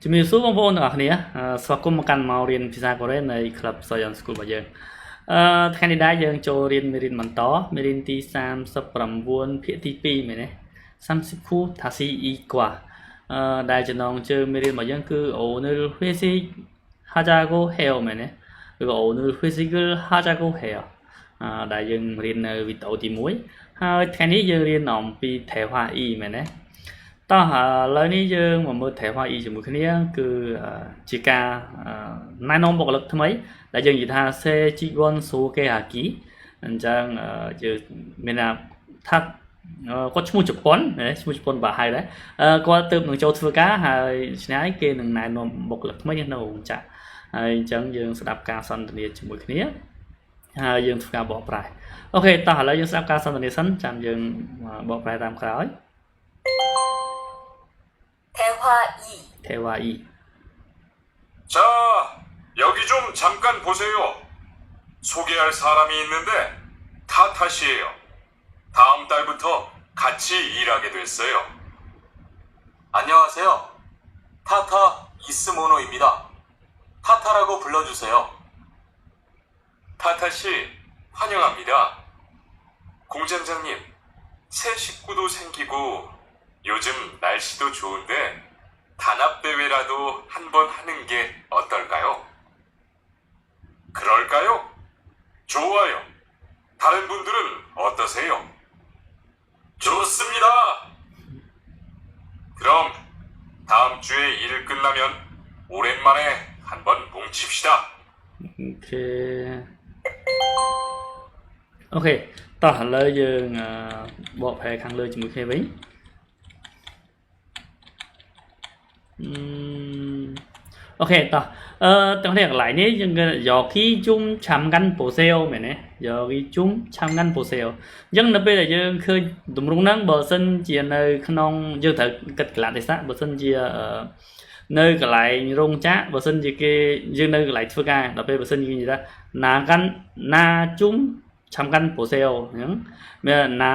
ជំរាបសួរបងប្អូនទាំងអស់គ្នាស្វាគមន៍មកកាន់មករៀនភាសាកូរ៉េនៃ Club Soyon School របស់យើងអឺថ្ងៃនេះដែរយើងចូលរៀនមេរៀនបន្តមេរៀនទី39ភាគទី2មែនទេ39다시 이과 អឺដែលចំណងជើងមេរៀនរបស់យើងគឺ 오늘 회식 하자고 해요 មែនទេឬក៏ 오늘 회식을 하자고 해요 អឺដែលយើងរៀននៅវីដេអូទី1ហើយថ្ងៃនេះយើងរៀនអំពី 대화 이 មែនទេ តោះឥឡូវនេះយើងមកមើល 대화 이 ជាមួយគ្នាគឺជាការណែនាំបុគ្គលិកថ្មីដែលយើងនិយាយថា 새 직원 소개하기 អញ្ចឹងយើងមានថាថាគាត់ឈ្មោះជប៉ុនឈ្មោះជប៉ុនបើហើយដែរគាត់ទៅនឹងចូលធ្វើការហើយឆ្ងាយគេនឹងណែនាំបុគ្គលិកថ្មីនៅរោងចក្រហើយអញ្ចឹងយើងស្ដាប់ការសន្ទនាជាមួយគ្នាហើយយើងធ្វើការបកប្រែOK តោះឥឡូវយើងស្ដាប់ការសន្ទនាសិនចាំយើងបកប្រែតាមក្រោយ 대화 2. 대화 2. 자, 여기 좀 잠깐 보세요. 소개할 사람이 있는데 타타 씨예요. 다음 달부터 같이 일하게 됐어요. 안녕하세요. 타타 이스모노입니다. 타타라고 불러주세요. 타타 씨, 환영합니다. 공장장님, 새 식구도 생기고 요즘 날씨도 좋은데 단합대회라도 한번 하는 게 어떨까요? 그럴까요? 좋아요. 다른 분들은 어떠세요? 좋습니다. 그럼 다음 주에 일 끝나면 오랜만에 한번 뭉칩시다. OK OK តោះឥឡូវយើងបកប្រែខាងលើជាមួយគ្នាវិញអឺ OK តោះអឺទាំងនេះកន្លែងនេះយើងគេ여기 좀 잠깐 보세요 មែនទេ여기 좀 잠깐 보세요 អញ្ចឹងនៅពេលដែលយើងឃើញទម្រង់ហ្នឹងបើសិនជានៅក្នុងយើងត្រូវគិតកលៈទេសៈបើសិនជានៅកន្លែងរោងចក្របើសិនជាគេយើងនៅកន្លែងធ្វើការដល់ពេលបើសិនជាគេនិយាយថាណាកាន់ណាជុំ 잠깐 보세요 អញ្ចឹងមានណា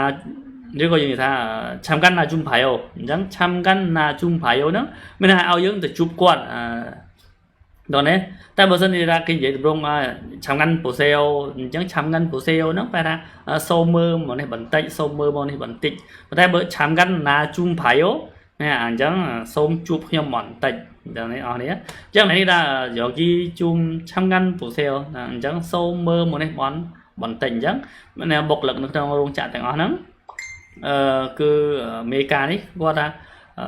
ឬក៏យើងនិយាយថា 잠깐 나 좀 봐요 អញ្ចឹង 잠깐 나 좀 봐요 ហ្នឹងមានន័យថាឲ្យយើងទៅជួបគាត់អឺដល់នេះតែបើសិនជាថាគេនិយាយតម្រង់ 잠깐 보세요 អញ្ចឹង 잠깐 보세요 ហ្នឹងប្រែថាសូមមើលមកនេះបន្តិចសូមមើលមកនេះបន្តិចប៉ុន្តែបើ 잠깐 나 좀 봐요 ណាអញ្ចឹងសូមជួបខ្ញុំបន្តិចដល់នេះអស់នេះអញ្ចឹងនេះថា여기 좀 잠깐 보세요 អញ្ចឹងសូមមើលមកនេះបន្តិចអញ្ចឹងមានបុគ្គលិកនៅក្នុងរោងចក្រទាំងអស់ហ្នឹងអឺគឺមេការនេះគាត់ថាអឺ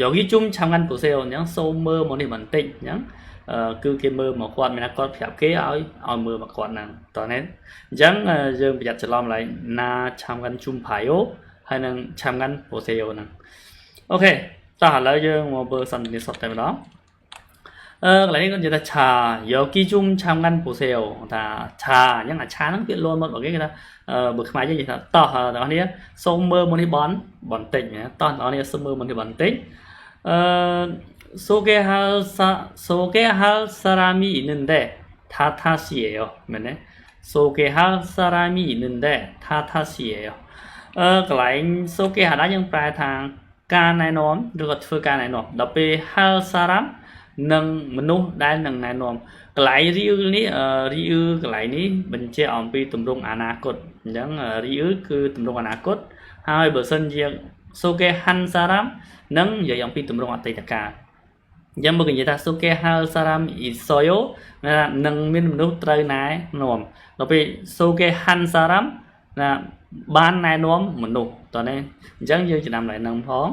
여기 좀 잠깐 보세요 អញ្ចឹងសូមមើលមកនេះបន្តិចអញ្ចឹងគឺគេមើលមកគាត់មានថាគាត់ប្រាប់គេឲ្យឲ្យមើលមកគាត់ហ្នឹងតោះនេះអញ្ចឹងយើងប្រយ័ត្នច្រឡំឡើយណា 잠깐 좀 봐요 ហើយនឹង 잠깐 보세요 ហ្នឹង OK តោះឥឡូវយើងមកមើលសន្ទនាសុទ្ធតែម្ដងអឺកន្លែងនេះគាត់និយាយថា자 여기 좀 잠깐 보세요 ថា 자 អញ្ចឹងអា 자 ហ្នឹងពាក្យលន់មករបស់គេគេថាបើខ្មែរយើងនិយាយថាតោះទាំងអស់គ្នាសូមមើលមកនេះបនបន្តិចណាតោះទាំងអស់គ្នាសូមមើលមកនេះបន្តិចអឺ 소개할 사람이 있는데 타타 씨예요. មែនទេ 소개할 사람이 있는데 타타 씨예요. អឺកន្លែង 소개하다 យើងប្រែថាការណែនាំឬក៏ធ្វើការណែនាំដល់ពេល 할 사람 នឹងមនុស្សដែលនឹងណែនាំកន្លែងរីអ៊ឺនេះរីអ៊ឺកន្លែងនេះបញ្ជាក់អំពីទម្រង់អនាគតអញ្ចឹងរីអ៊ឺគឺទម្រង់អនាគតហើយបើសិនជា 소개한 사람 នឹងនិយាយអំពីទម្រង់អតីតកាលអញ្ចឹងមកនិយាយថា 소개할 사람 있어요 នឹងមានមនុស្សត្រូវណែនាំដល់ពេល 소개한 사람 ណាបានណែនាំមនុស្សតោះនេះអញ្ចឹងយើងចំណាំឡើងនឹងផង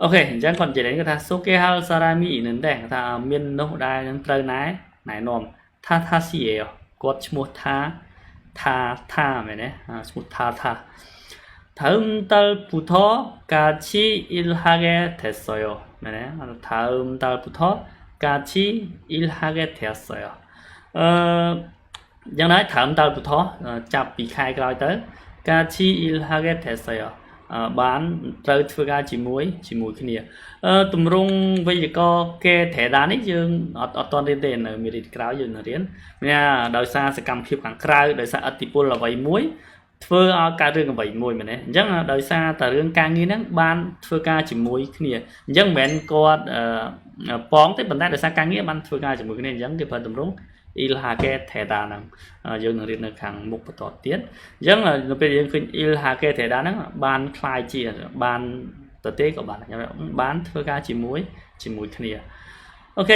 OK អញ្ចឹងគាត់និយាយគាត់ថា 소개할 사람이 있는데 ថាមានមនុស្សដែលនឹងត្រូវណែណែនាំថាថាស៊ីអេគាត់ឈ្មោះថាថាថាមែនទេឈ្មោះថាថា 다음 달부터 같이 일하게 됐어요. 네, 다음 달부터 같이 일하게 되었어요. អឺយ៉ាងណា 다음 달부터 ចាប់ពីខែក្រោយទៅ 같이 일하게 됐어요. បានត្រូវធ្វើការជាមួយជាមួយគ្នាអឺទម្រង់វេយ្យាករណ៍게 되다 នេះយើងអត់អត់ទាន់រៀនទេនៅមេរៀនក្រោយយើងនឹងរៀនមានដោយសារសកម្មភាពខាងក្រៅដោយសារឥទ្ធិពលអ្វីមួយ ធ្វើឲ្យកើតរឿងអ្វីមួយមែនទេអញ្ចឹងដោយសារតែរឿងការងារហ្នឹងបានធ្វើការជាមួយគ្នាអញ្ចឹងមិនមែនគាត់ប៉ងទេប៉ុន្តែដោយសារការងារបានធ្វើការជាមួយគ្នាអញ្ចឹងគេប្រើទម្រង់ 일하게 되다 ហ្នឹងយើងនឹងរៀននៅខាងមុខបន្តទៀតអញ្ចឹងនៅពេលយើងឃើញ 일하게 되다 ហ្នឹងបានក្លាយជាបានទៅទេក៏បានបានធ្វើការជាមួយជាមួយគ្នាOK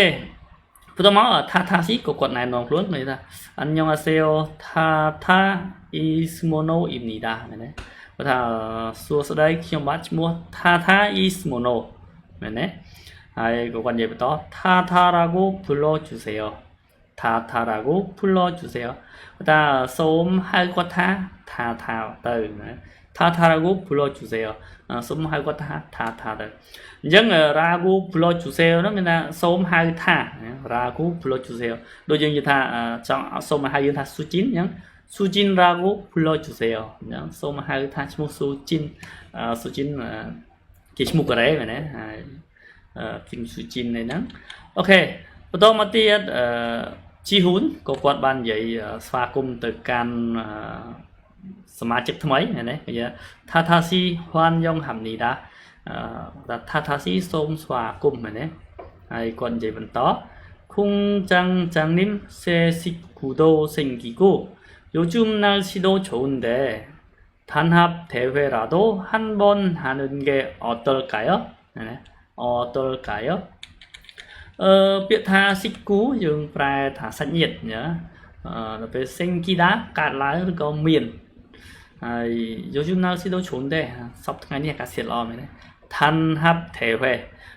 បន្តមកថាថាស៊ីក៏គាត់ណែនាំខ្លួនមានថា 안녕하세요 타타 이스모노입니다 មែនទេគាត់ថាសួស្តីខ្ញុំបាទឈ្មោះថាថាអ៊ីស្ម៉ូណូមែនទេហើយក៏គាត់និយាយបន្ត 타타라고 불러주세요 타타라고 불러주세요 គាត់ថាសូមហៅគាត់ថាថាថាទៅណា 타타라고 불러주세요 សូមហៅគាត់ថាថាថាទៅអញ្ចឹង 라고 불러주세요 ហ្នឹងមានថាសូមហៅថា 라고 불러주세요 ដូចយើងនិយាយថាចង់សូមហៅយើងថាស៊ូជីនអញ្ចឹងស៊ូជីន 라고 불러주세요 អញ្ចឹងសូមហៅថាឈ្មោះស៊ូជីនស៊ូជីនគេឈ្មោះកូរ៉េមែនទេហើយគីមស៊ូជីននេះហ្នឹង OK បន្តមកទៀតអឺជីហ៊ូនក៏គាត់បាននិយាយស្វាគមន៍ទៅកាន់សមាជិកថ្មីមែនទេគេថា 타타 씨 환영합니다 អឺថាថាស៊ីសូមស្វាគមន៍មែនទេហើយគាត់និយាយបន្ត 공장장님 새 식구도 생기고 요즘 날씨도 좋은데 단합 대회라도 한 번 하는 게 어떨까요? 네, 어떨까요? អឺពាក្យថា 식구 យើងប្រែថាសាច់ញាតិណាអឺដល់ពេល 생기다 កើតឡើងឬក៏មានហើយ 요즘 날씨도 좋은데 សប្តាហ៍ថ្ងៃនេះអាកាសធាតុល្អមែនទេ 단합 대회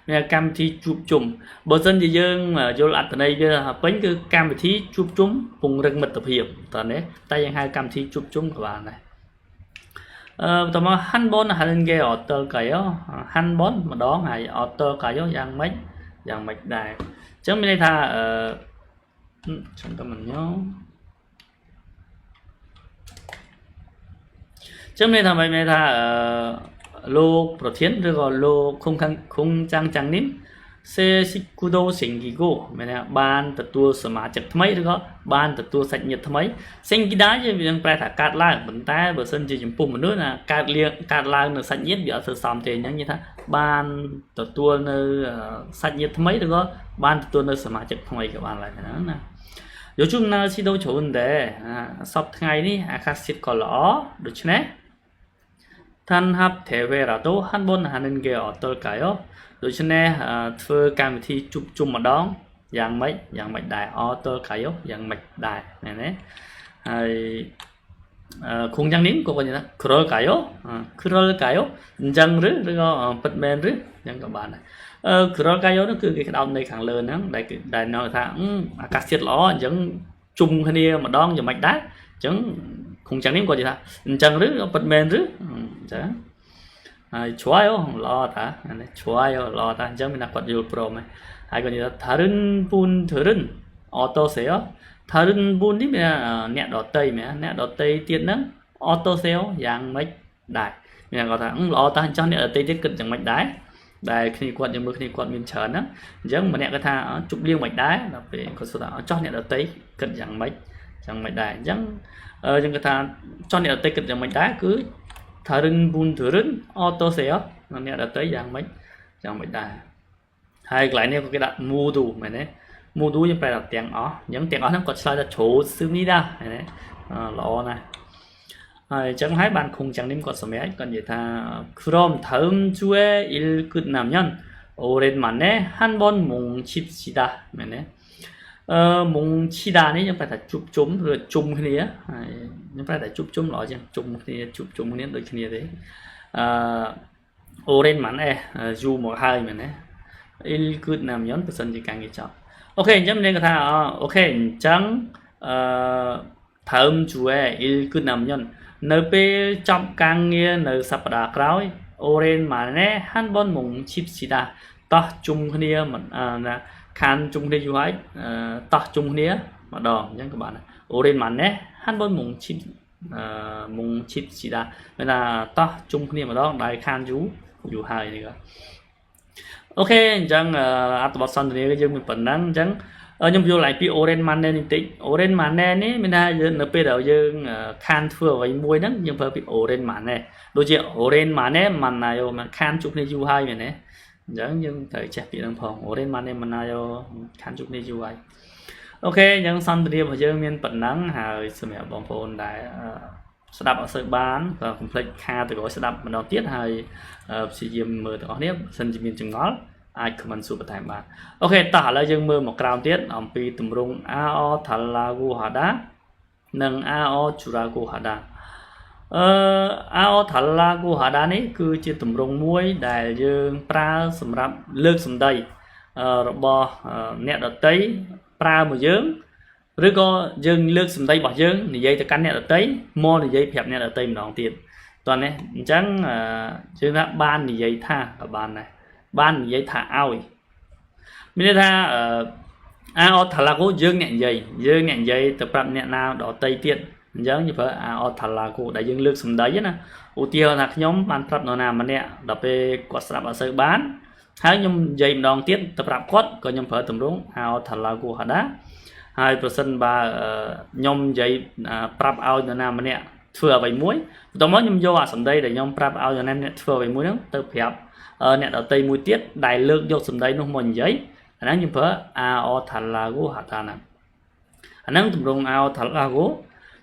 មានកម្មវិធីជួបជុំបើសិនជាយើងយល់អត្ថន័យវាពេញគឺកម្មវិធីជួបជុំពង្រឹងមិត្តភាពតើនេះតែយើងហៅកម្មវិធីជួបជុំក៏បានដែរអឺបន្តមក 한 번 하는 게 어떨까요 한 번 ម្ដងហើយ 어떨까요 យ៉ាងម៉េចយ៉ាងម៉េចដែរអញ្ចឹងមានន័យថាអឺ 잠깐만요 ចឹងមានន័យថាម៉េចមានន័យថាអឺលោកប្រធានឬក៏លោកខុងខាងខុងចាំងចាំងនេះ새 식구도 생기고 មានន័យថាបានទទួលសមាជិកថ្មីឬក៏បានទទួលសាច់ញាតិថ្មី 생기다 យើងវានឹងប្រែថាកើតឡើងប៉ុន្តែបើសិនជាចំពោះមនុស្សណាកើតលៀងកើតឡើងនៅសាច់ញាតិវាអត់ធ្វើសមទេអញ្ចឹងនិយាយថាបានទទួលនៅសាច់ញាតិថ្មីឬក៏បានទទួលនៅសមាជិកថ្មីក៏បានដែរហ្នឹងណា 요즘 날씨도 좋은데 សប្តាហ៍ថ្ងៃនេះអាកាសធាតុក៏ល្អដូច្នេះ 단합 대회라도 한 번 하는 게 어떨까요? ដូច្នេះធ្វើកម្មវិធីជួបជុំម្ដងយ៉ាងម៉េចយ៉ាងម៉េចដែរ 어떨까요? យ៉ាងម៉េចដែរមែនទេហើយ공장님ក៏គាត់និយាយថា 그럴까요? 그럴까요? អញ្ចឹងឬឬក៏ពិតមែនឬអញ្ចឹងក៏បានដែរអឺ 그럴까요 នោះគឺគេក្តោបនៅខាងលើហ្នឹងដែលដែលនៅថាអាកាសធាតុល្អអញ្ចឹងជុំគ្នាម្ដងយ៉ាងម៉េចដែរអញ្ចឹង공장님គាត់និយាយថាអញ្ចឹងឬពិតមែនឬអញ្ចឹងហើយ 좋아요 ល្អតានេះ 좋아요 ល្អតាអញ្ចឹងមានថាគាត់យល់ព្រមហើយហើយគាត់និយាយថា 다른 분들은 어떠세요? 다른 분 នេះមានអ្នកដតីមែនអ្នកដតីទៀតហ្នឹង 어떠세요 យ៉ាងម៉េចដែរមានគាត់ថាល្អតាអញ្ចឹងអ្នកដតីទៀតគិតយ៉ាងម៉េចដែរដែលគ្នាគាត់យើងមើលគ្នាគាត់មានច្រើនហ្នឹងអញ្ចឹងម្នាក់គាត់ថាជប់លៀងមិនដែរដល់ពេលគាត់សួរថាចោះអ្នកដតីគិតយ៉ាងម៉េចយ៉ាងម៉េចដែរអញ្ចឹងយើងគាត់ថាចោះអ្នកដតីគិតយ៉ាងម៉េចដែរគឺ 다른 분들은 어떠세요 អ្នកដតីយ៉ាងម៉េចយ៉ាងម៉េចដែរហើយកន្លែងនេះក៏គេដាក់ 모두 មែនទេ 모두 យើងប្រែថាទាំងអស់អញ្ចឹងទាំងអស់ហ្នឹងគាត់ឆ្លើយថា 좋습니다 មែនទេល្អណាស់ហើយអញ្ចឹងហើយបាន공장님គាត់សម្រេចគាត់និយាយថា 그럼 다음 주에 일 끝나면 오랜만에 한번 뭉칩시다 មែនទេអឺ 뭉치다 នេះយើងប្រែថាជួបជុំឬជុំគ្នាហើយខ្ញុំប្រែថាជួបជុំល្អជាងជុំគ្នាជួបជុំគ្នាដូចគ្នាទេអឺ 오랜만에 យូរមកហើយមែនទេ 일 끝나면 បើសិនជាការងារចប់ OK អញ្ចឹងមានគាត់ថា OK អញ្ចឹងអឺ 다음 주에 일 끝나면 នៅពេលចប់ការងារនៅសប្តាហ៍ក្រោយ 오랜만에 한번 뭉칩시다 តោះជុំគ្នាមិនណាខានជុំគ្នាយូរហើយតោះជុំគ្នាម្ដងអញ្ចឹងក៏បានដែរ 오랜만에 한번 뭉칩 អឺ 뭉칩시다 មានថាតោះជុំគ្នាម្ដងដែលខានយូរយូរហើយនេះក៏ OK អញ្ចឹងអត្ថបទសន្ទនាយើងមានប៉ុណ្ណឹងអញ្ចឹង ខ្ញុំយល់ឡើងពី 오랜만에 នេះតិច 오랜만에 នេះមានថាយើងនៅពេលដែលយើងខានធ្វើអ្វីមួយហ្នឹងយើងប្រើពី 오랜만에 ដូចជា 오랜만에 만나요 មិនខានជួបគ្នាយូរហើយមែនទេអញ្ចឹងយើងត្រូវចេះពាក្យហ្នឹងផង 오랜만에 만나요 ខានជួបគ្នាយូរហើយ OK អញ្ចឹងសន្ទនារបស់យើងមានប៉ុណ្ណឹងហើយសម្រាប់បងប្អូនដែលស្ដាប់អត់សូវបានក៏កុំភ្លេចខាទៅក្រោយស្ដាប់ម្ដងទៀតហើយព្យាយាមមើលទាំងអស់គ្នាបើសិនជាមានចម្ងល់អាច comment សួរបន្ថែមបាន OK តោះឥឡូវយើងមើលមកក្រោមទៀតអំពីទម្រង់ 아 어 달라고 하다 និង 아 어 주라고 하다 អឺ 아 어 달라고 하다 នេះគឺជាទម្រង់មួយដែលយើងប្រើសម្រាប់លើកសម្ដីរបស់អ្នកដទៃប្រើមកយើងឬក៏យើងលើកសម្ដីរបស់យើងនិយាយទៅកាន់អ្នកដទៃមកនិយាយប្រាប់អ្នកដទៃម្ដងទៀតតោះនេះអញ្ចឹងយើងថាបាននិយាយថាក៏បានដែរបាននិយាយថាឲ្យមានន័យថា 아 어 달라고 យើងអ្នកនិយាយយើងអ្នកនិយាយទៅប្រាប់អ្នកណាដទៃទៀតអញ្ចឹងយើងប្រើ 아 어 달라고 ដែលយើងលើកសម្ដីណាឧទាហរណ៍ថាខ្ញុំបានប្រាប់នរណាម្នាក់ដល់ពេលគាត់ស្ដាប់អត់សូវបានហើយខ្ញុំនិយាយម្ដងទៀតទៅប្រាប់គាត់ក៏ខ្ញុំប្រើទម្រង់ 아 어 달라고 하다 ហើយប្រសិនបើខ្ញុំនិយាយប្រាប់ឲ្យនរណាម្នាក់ធ្វើអ្វីមួយបន្ទាប់មកខ្ញុំយកអាសម្ដីដែលខ្ញុំប្រាប់ឲ្យនរណាម្នាក់ធ្វើអ្វីមួយហ្នឹងទៅប្រាប់អ្នកដទៃមួយទៀតដែលលើកយកសម្ដីនោះមកនិយាយអាហ្នឹងខ្ញុំប្រើ 아 어 달라고 하다 ណាអាហ្នឹងទម្រង់ 아 어 달라고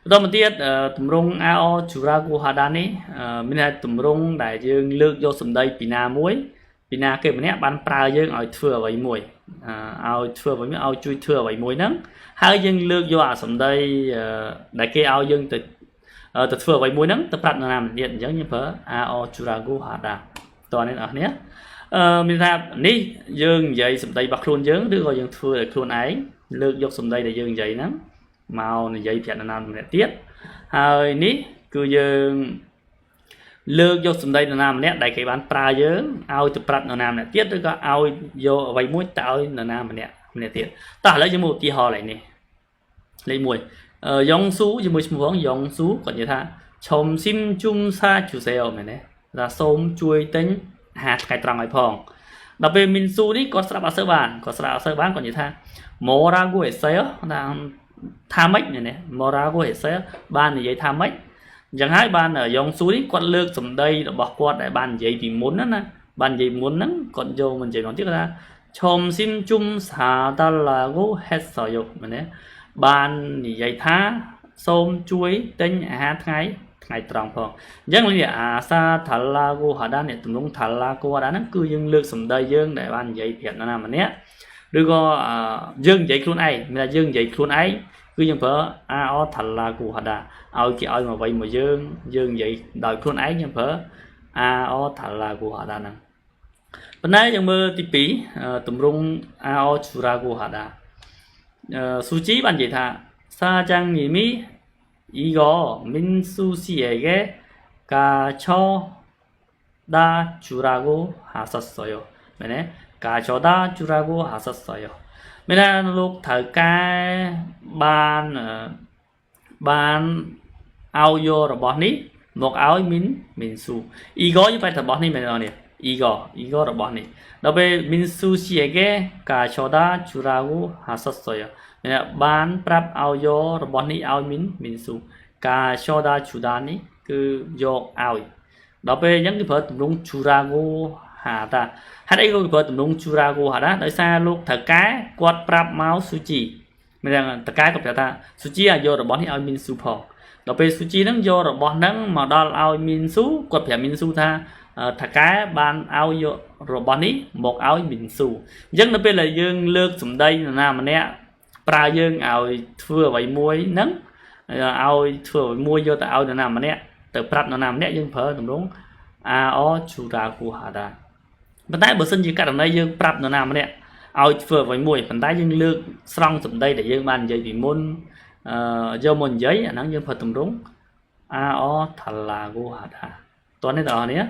បន្តមកទៀតទម្រង់ 아 어 주라고 하다 នេះមានន័យទម្រង់ដែលយើងលើកយកសម្ដីពីណាមួយពីណាគេម្នាក់បានប្រើយើងឲ្យធ្វើអ្វីមួយឲ្យធ្វើអ្វីមួយឲ្យជួយធ្វើអ្វីមួយហ្នឹងហើយយើងលើកយកអាសម្ដីដែលគេឲ្យយើងទៅទៅធ្វើអ្វីមួយហ្នឹងទៅប្រាប់នរណាម្នាក់អញ្ចឹងយើងប្រើ 아 어 주라고 하다 តោះនេះអ្នកនរអឺមានថានេះយើងនិយាយសម្ដីរបស់ខ្លួនយើងឬក៏យើងធ្វើឲ្យខ្លួនឯងលើកយកសម្ដីដែលយើងនិយាយហ្នឹងមកនិយាយប្រាប់នរណាម្នាក់ទៀតហើយនេះគឺយើងលើកយកសម្ដីនរណាម្នាក់ដែលគេបានប្រើយើងឲ្យទៅប្រាប់នរណាម្នាក់ទៀតឬក៏ឲ្យយកអ្វីមួយទៅឲ្យនរណាម្នាក់ម្នាក់ទៀតតោះឥឡូវយើងមកឧទាហរណ៍ឡើយនេះលេខ1យ៉ុងស៊ូជាមួយឈ្មោះផងយ៉ុងស៊ូគាត់និយាយថា 점심 좀 사주세요 មែនទេថាសូមជួយទិញអាហារថ្ងៃត្រង់ឲ្យផងដល់ពេលមីនស៊ូនេះគាត់ស្ដាប់អត់សូវបានគាត់ស្ដាប់អត់សូវបានគាត់និយាយថា 뭐라고 했어요 ថាថាម៉េចនេះ 뭐라고 했어요 បាននិយាយថាម៉េចអញ្ចឹងហើយបានយ៉ុងស៊ូនេះគាត់លើកសម្ដីរបស់គាត់ដែលបាននិយាយពីមុនណាណាបាននិយាយមុនហ្នឹងគាត់យកមកនិយាយម្ដងទៀតគាត់ថា 점심 좀 사달라고 했어요 មែនទេបាននិយាយថាសូមជួយទិញអាហារថ្ងៃថ្ងៃត្រង់ផងអញ្ចឹងនេះ 아 사달라고 하다 នេះទម្រង់ 달라고 하다 ហ្នឹងគឺយើងលើកសម្ដីយើងដែលបាននិយាយប្រាប់នរណាម្នាក់ឬក៏យើងនិយាយខ្លួនឯងមានថាយើងនិយាយខ្លួនឯងគឺយើងប្រើ 아 어 달라고 하다 ឲ្យគេឲ្យមកអ្វីមកយើងយើងនិយាយដោយខ្លួនឯងយើងប្រើ 아 어 달라고 하다 ហ្នឹងប៉ុន្តែយើងមើលទី2ទម្រង់ 아 어 주라고 하다 ស៊ូជីបាននិយាយថា 사장님이 이거 민수 씨에게 가져다 주라고 하셨어요. មែនទេ 가져다 주라고 하셨어요. មានថាលោកថៅកែបានបានឲ្យយករបស់នេះមកឲ្យមីនមីនស៊ូ 이거 យើងបែររបស់នេះមែនទេនេះ 이거 이거 របស់នេះដល់ពេល 민수 씨에게 가져다 주라고 하셨어요. មានបានប្រាប់ឲ្យយករបស់នេះឲ្យមីនមីនស៊ូ 가져다 주다 នេះគឺយកឲ្យដល់ពេលអញ្ចឹងគេប្រើទម្រង់ 주라고 하다 ហេតុអីក៏គេប្រើទម្រង់ 주라고 하다 ដោយសារលោកថៅកែគាត់ប្រាប់មកស៊ូជីមានថាថៅកែគាត់ប្រាប់ថាស៊ូជីឲ្យយករបស់នេះឲ្យមីនស៊ូផងដល់ពេលស៊ូជីហ្នឹងយករបស់ហ្នឹងមកដល់ឲ្យមីនស៊ូគាត់ប្រាប់មីនស៊ូថាថៅកែបានឲ្យយករបស់នេះមកឲ្យមីនស៊ូអញ្ចឹងនៅពេលដែលយើងលើកសម្ដីនរណាម្នាក់ប្រើយើងឲ្យធ្វើអ្វីមួយហ្នឹងឲ្យធ្វើអ្វីមួយយកទៅឲ្យនរណាម្នាក់ទៅប្រាប់នរណាម្នាក់យើងប្រើទម្រង់ 아 어 주라고 하다 ប៉ុន្តែបើសិនជាករណីយើងប្រាប់នរណាម្នាក់ឲ្យធ្វើអ្វីមួយប៉ុន្តែយើងលើកស្រង់សម្ដីដែលយើងបាននិយាយពីមុនអឺយកមកនិយាយអាហ្នឹងយើងប្រើទម្រង់ 아 어 달라고 하다 តោះនេះបងប្អូននេះ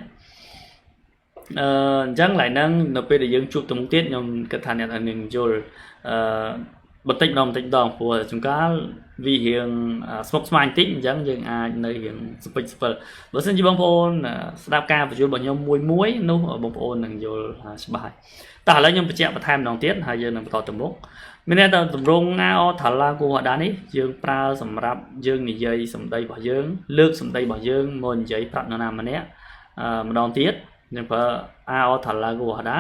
អឺអញ្ចឹងឡើយហ្នឹងនៅពេលដែលយើងជួបទៅមុខទៀតខ្ញុំគិតថាអ្នកនឹងយល់អឺ បន្តិចម្ដងបន្តិចម្ដងព្រោះជួនកាលវារៀងស្មុគស្មាញតិចអញ្ចឹងយើងអាចនៅរៀងស្ពិចស្ពិលបើសិនជាបងប្អូនស្ដាប់ការបញ្យល់របស់ខ្ញុំមួយមួយនោះបងប្អូននឹងយល់ច្បាស់ហើយតោះឥឡូវខ្ញុំបញ្ជាក់បន្ថែមម្ដងទៀតហើយយើងនឹងបន្តទៅមុខមានន័យថាទម្រង់ AO 달라고 하다 នេះយើងប្រើសម្រាប់យើងនិយាយសម្ដីរបស់យើងលើកសម្ដីរបស់យើងមកនិយាយប្រាប់នរណាម្នាក់ម្ដងទៀតយើងប្រើ AO 달라고 하다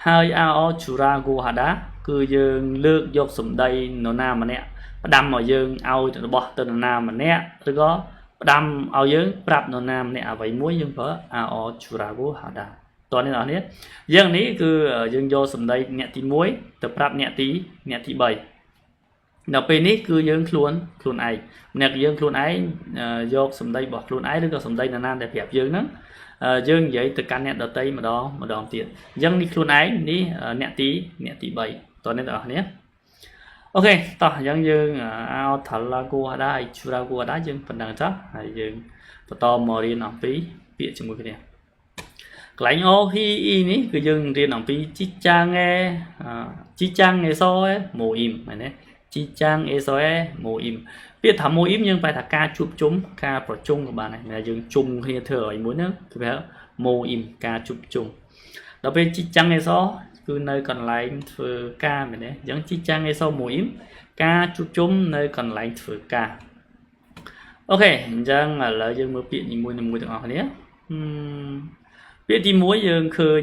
ហើយ AO 주라고 하다 គឺយើងលើកយកសម្ដីនរណាម្នាក់ផ្ដាំឲ្យយើងឲ្យរបស់ទៅនរណាម្នាក់ឬក៏ផ្ដាំឲ្យយើងប្រាប់នរណាម្នាក់អ្វីមួយយើងប្រើ AO 주라고 하다 តោះនេះអ្នកនេះយើងនេះគឺយើងយកសម្ដីអ្នកទី1ទៅប្រាប់អ្នកទីអ្នកទី3ដល់ពេលនេះគឺយើងខ្លួនខ្លួនឯងអ្នកយើងខ្លួនឯងយកសម្ដីរបស់ខ្លួនឯងឬក៏សម្ដីនរណាដែលប្រាប់យើងហ្នឹងយើងនិយាយទៅកាន់អ្នកដទៃម្ដងម្ដងទៀតអញ្ចឹងនេះខ្លួនឯងនេះអ្នកទីអ្នកទី3តោះនេះទាំងអស់គ្នាOK តោះអញ្ចឹងយើងអោ달라고 하다 ហើយ 주라고 하다 យើងប៉ុណ្ណឹងចុះហើយយើងបន្តមករៀនអំពីពាក្យជាមួយគ្នាកន្លែង O H E នេះគឺយើងរៀនអំពី직장에 직장에서의 모임 មែនទេ 직장에서의 모임 ពាក្យថា 모임 យើងប្រែថាការជួបជុំការប្រជុំក៏បានដែរយើងជុំគ្នាធ្វើអ្វីមួយហ្នឹងគឺគេហៅ 모임 ការជួបជុំដល់ពេល 직장에서 គឺនៅកន្លែងធ្វើការមែនទេអញ្ចឹង 직장에서 모임 ការជួបជុំនៅកន្លែងធ្វើការ OK អញ្ចឹងឥឡូវយើងមើលពាក្យនីមួយៗទាំងអស់គ្នាពាក្យទី1យើងឃើញ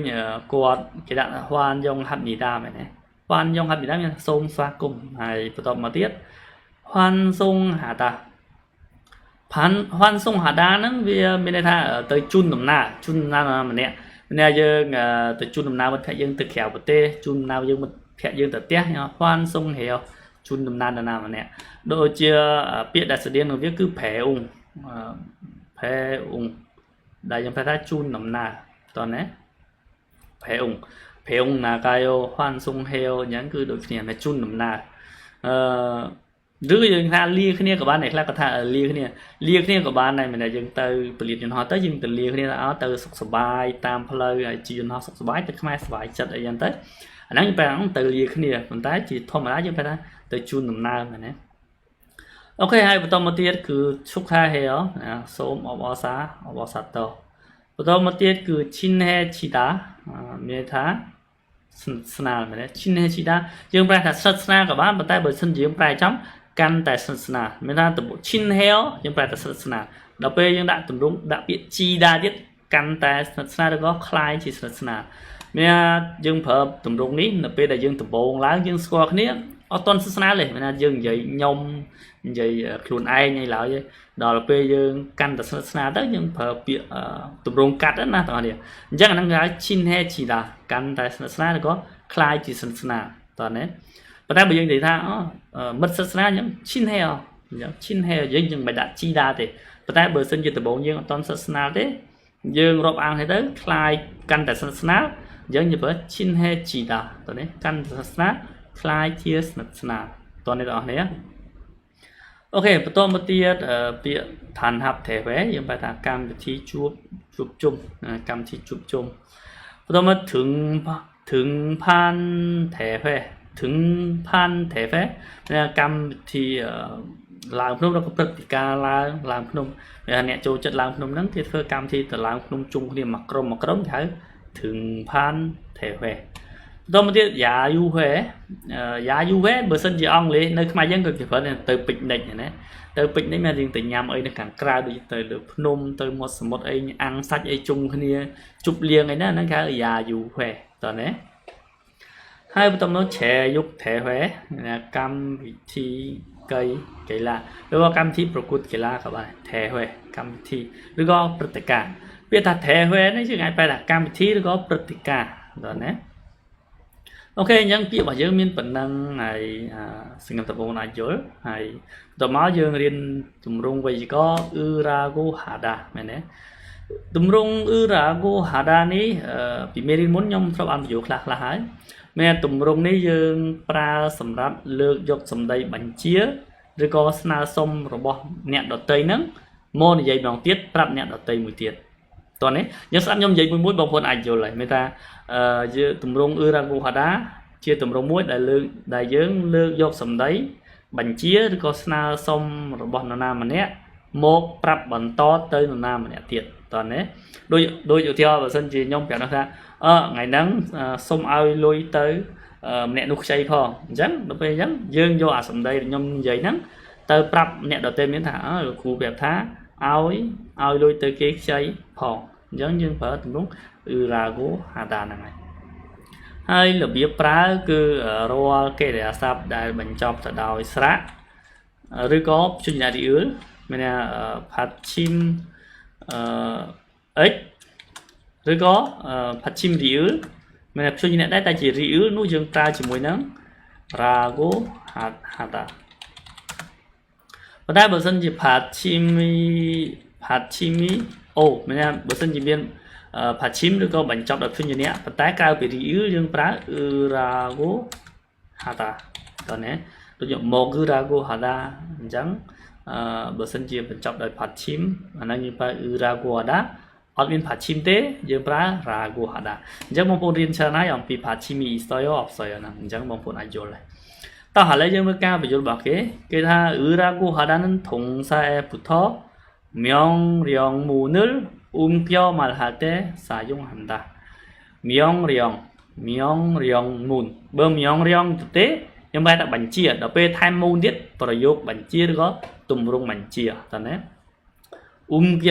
គាត់គេដាក់ 환영합니다 មែនទេ 환영합니다 មានសូមស្វាគមន៍ហើយបន្តមកទៀត 환송하다 ផាន់ 환송하다 ហ្នឹងវាមានន័យថាទៅជូនដំណើរជូនដំណើរម្នាក់ម្នាក់យើងទៅជូនដំណើរមិត្តភក្តិយើងទៅក្រៅប្រទេសជូនដំណើរយើងមិត្តភក្តិយើងទៅផ្ទះ 환송해요 ជូនដំណើរនរណាម្នាក់ដូចជាពាក្យដែលស្តៀងនឹងវាគឺ 배웅 배웅 ដែលយើងប្រែថាជូនដំណើរតោះណា 배웅 배웅 나가요 환송해요 អញ្ចឹងគឺដូចគ្នាតែជូនដំណើរអឺឬយើងថាលាគ្នាក៏បានដែរខ្លះក៏ថាលាគ្នាលាគ្នាក៏បានដែរមិនថាយើងទៅពលានយន្តហោះទៅយើងទៅលាគ្នាអត់ទៅសុខសប្បាយតាមផ្លូវហើយជិះយន្តហោះសុខសប្បាយទៅខ្មែរសប្បាយចិត្តអីចឹងទៅអាហ្នឹងយើងប្រែទៅលាគ្នាប៉ុន្តែជាធម្មតាយើងប្រែថាទៅជូនដំណើរមែនទេOK ហើយបន្តមកទៀតគឺ 축하해요 សូមអបអរសាអបអរសាទរបន្តមកទៀតគឺ 친해지다 មានថាស្និទ្ធស្នាលមែនទេ 친해지다 យើងប្រែថាស្និទ្ធស្នាលក៏បានប៉ុន្តែបើសិនជាយើងប្រែចំកាន់តែស្និទ្ធស្នាលមានថា 친해요 យើងប្រែថាស្និទ្ធស្នាលដល់ពេលយើងដាក់ទម្រង់ដាក់ពាក្យ 지다 ទៀតកាន់តែស្និទ្ធស្នាលឬក៏ក្លាយជាស្និទ្ធស្នាលមានយើងប្រើទម្រង់នេះនៅពេលដែលយើងដំបូងឡើងយើងស្គាល់គ្នាអត់ទាន់ស្និទ្ធស្នាលទេមានថាយើងនិយាយខ្ញុំនិយាយខ្លួនឯងអីឡើយដល់ពេលយើងកាន់តែស្និទ្ធស្នាលទៅយើងប្រើពាក្យទម្រង់កាត់ណាបងប្អូនអញ្ចឹងអាហ្នឹងគេហៅ 친해지다 កាន់តែស្និទ្ធស្នាលឬក៏ក្លាយជាស្និទ្ធស្នាលតើណាប៉ុន្តែបើយើងនិយាយថាមិត្តស្និទ្ធស្នាលអញ្ចឹង 친해요 អញ្ចឹង 친해요 យើងយើងមិនដាក់ 지다 ទេប៉ុន្តែបើសិនជាដំបូងយើងអត់ទាន់ស្និទ្ធស្នាលទេយើងរាប់អានទៅក្លាយកាន់តែស្និទ្ធស្នាលអញ្ចឹងយើងប្រើ 친해지다 តើនេះកាន់តែស្និទ្ធស្នាលក្លាយជាស្និទ្ធស្នាលតើអ្នកទាំងអស់គ្នាOK បន្តមកទៀតពាក្យ 단합대회 យើងប្រែថាកម្មវិធីជួបជួបជុំកម្មវិធីជួបជុំបន្តមក 등판대회 등판대회 កម្មវិធីឡើងភ្នំឬក៏ព្រឹត្តិការណ៍ឡើងឡើងភ្នំអ្នកចូលចិត្តឡើងភ្នំហ្នឹងគេធ្វើកម្មវិធីទៅឡើងភ្នំជុំគ្នាមួយក្រុមមួយក្រុមគេហៅ 등판대회 បន្តមកទៀត 야유회 야유회 បើសិនជាអង់គ្លេសនៅខ្មែរយើងក៏គេប្រើទៅ picnic ណាទៅ picnic មានយើងទៅញ៉ាំអីនៅខាងក្រៅដូចទៅលើភ្នំទៅមាត់សមុទ្រអីអាំងសាច់អីជុំគ្នាជប់លៀងអីណាហ្នឹងគេហៅ 야유회 តើណាហើយបន្តមក 체육대회 កម្មវិធីកីកីឡាឬក៏កម្មវិធីប្រកួតកីឡាក៏បាន 대회 កម្មវិធីឬក៏ព្រឹត្តិការណ៍ពាក្យថា 대회 នេះយើងអាចប្រែថាកម្មវិធីឬក៏ព្រឹត្តិការណ៍តើណាOK អញ្ចឹងពាក្យរបស់យើងមានប៉ុណ្ណឹងហើយសង្ឃឹមថាបងអាចយល់ហើយបន្តមកយើងរៀនទម្រង់វេយ្យាករណ៍ 으라고 하다 មែនទេទម្រង់ 으라고 하다 នេះពីមេរៀនមុនខ្ញុំធ្លាប់អានបញ្យល់ខ្លះខ្លះហើយមានទម្រង់នេះយើងប្រើសម្រាប់លើកយកសម្ដីបញ្ជាឬក៏ស្នើសុំរបស់អ្នកដទៃហ្នឹងមកនិយាយម្ដងទៀតប្រាប់អ្នកដទៃមួយទៀតតោះនេះយើងស្ដាប់ខ្ញុំនិយាយមួយមួយបងប្អូនអាចយល់ហើយមានថាអឺយើងទម្រង់ 으라고 하다 ជាទម្រង់មួយដែលលើកដែលយើងលើកយកសម្ដីបញ្ជាឬក៏ស្នើសុំរបស់នរណាម្នាក់មកប្រាប់បន្តទៅនរណាម្នាក់ទៀតតើណាដូចដូចឧទាហរណ៍បើសិនជាខ្ញុំប្រាប់នោះថាអឺថ្ងៃហ្នឹងសុំឲ្យលុយទៅម្នាក់នោះខ្ចីផងអញ្ចឹងដល់ពេលអញ្ចឹងយើងយកអាសម្ដីខ្ញុំនិយាយហ្នឹងទៅប្រាប់អ្នកដទៃមានថាអើលោកគ្រូប្រាប់ថាឲ្យឲ្យលុយទៅគេខ្ចីផងអញ្ចឹងយើងប្រើទម្រង់ 으라고 하다 ហ្នឹងហើយហើយរបៀបប្រើគឺរាល់កិរិយាសព្ទដែលបញ្ចប់ទៅដោយស្រៈឬក៏ព្យញ្ជនៈរីអ៊លមានថា 받침 អឺ x ឬក៏ 받침 រីអ៊លមានថាព្យញ្ជនៈដែរតែជារីអ៊លនោះយើងប្រើជាមួយនឹង 라고 하다 ប៉ុន្តែបើសិនជា 받침이 o មានថាបើសិនជាមាន 받침 ឬក៏បញ្ចប់ដោយព្យញ្ជនៈប៉ុន្តែក្រៅពីរីអ៊លយើងប្រើ 으라고 하다 តោះណាដូចជា 먹으라고 하다 អញ្ចឹងអឺបើសិនជាបញ្ចប់ដោយ 받침 អាហ្នឹងយើងប្រើ 으라고 하다 អត់មាន 받침 ទេយើងប្រើ 라고 하다 អញ្ចឹងបងប្អូនរៀនច្រើនហើយអំពី 받침이 있어요 없어요 ហ្នឹងអញ្ចឹងបងប្អូនអាចយល់ហើយតោះឥឡូវយើងមើលការបញ្យល់របស់គេគេថា 으라고 하다는 동사에 붙어 명령문을 옮겨 말할 때 사용한다. 명령 명령문 បើ 명령 ទៅទេខ្ញុំបែរតែបញ្ជាដល់ពេលថែម 문 ទៀតប្រយោគបញ្ជាឬក៏ទម្រង់បញ្ជាតើណា 옮겨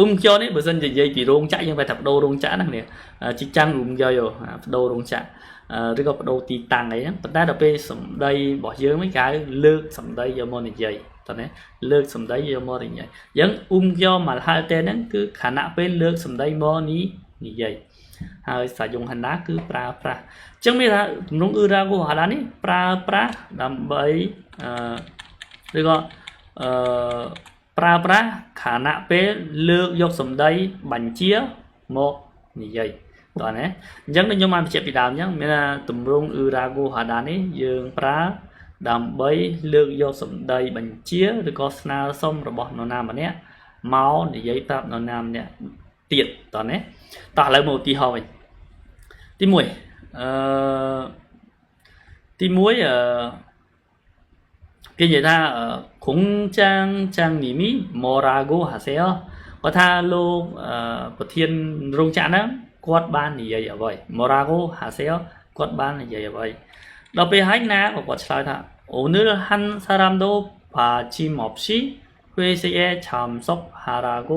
옮겨 នេះបើសិនជានិយាយពីរោងចក្រយើងបែរថាបដូររោងចក្រហ្នឹងនេះជីចាំង 옮겨요 បដូររោងចក្រឬក៏បដូរទីតាំងអីហ្នឹងប៉ុន្តែដល់ពេលសម្ដីរបស់យើងវិញគេហៅលើកសម្ដីយកមកនិយាយតើណាលើកសម្ដីយកមកនិយាយអញ្ចឹង 옮겨 말할 때 ហ្នឹងគឺខណៈពេលលើកសម្ដីមកនេះនិយាយហើយ 사용한다 គឺប្រើប្រាស់អញ្ចឹងមានថាទម្រង់ 으라고 하다 នេះប្រើប្រាស់ដើម្បីអឺឬក៏អឺប្រើប្រាស់ខណៈពេលលើកយកសម្ដីបញ្ជាមកនិយាយតោះណាអញ្ចឹងដូចខ្ញុំបានបញ្ជាក់ពីដើមអញ្ចឹងមានថាទម្រង់ 으라고 하다 នេះយើងប្រើដើម្បីលើកយកសម្ដីបញ្ជាឬក៏ស្នើសុំរបស់នរណាម្នាក់មកនិយាយប្រាប់នរណាម្នាក់ទៀតតោះណាតោះឥឡូវមកឧទាហរណ៍វិញទី1អឺទី1អឺគេនិយាយថា 공장장님이 뭐라고 하세요 គាត់ថាលោកប្រធានរោងចក្រហ្នឹងគាត់បាននិយាយអ្វី 뭐라고 하세요 គាត់បាននិយាយអ្វីដល់ពេលហើយណាក៏គាត់ឆ្លើយថា 오늘 한 사람도 빠짐없이 회식에 참석하라고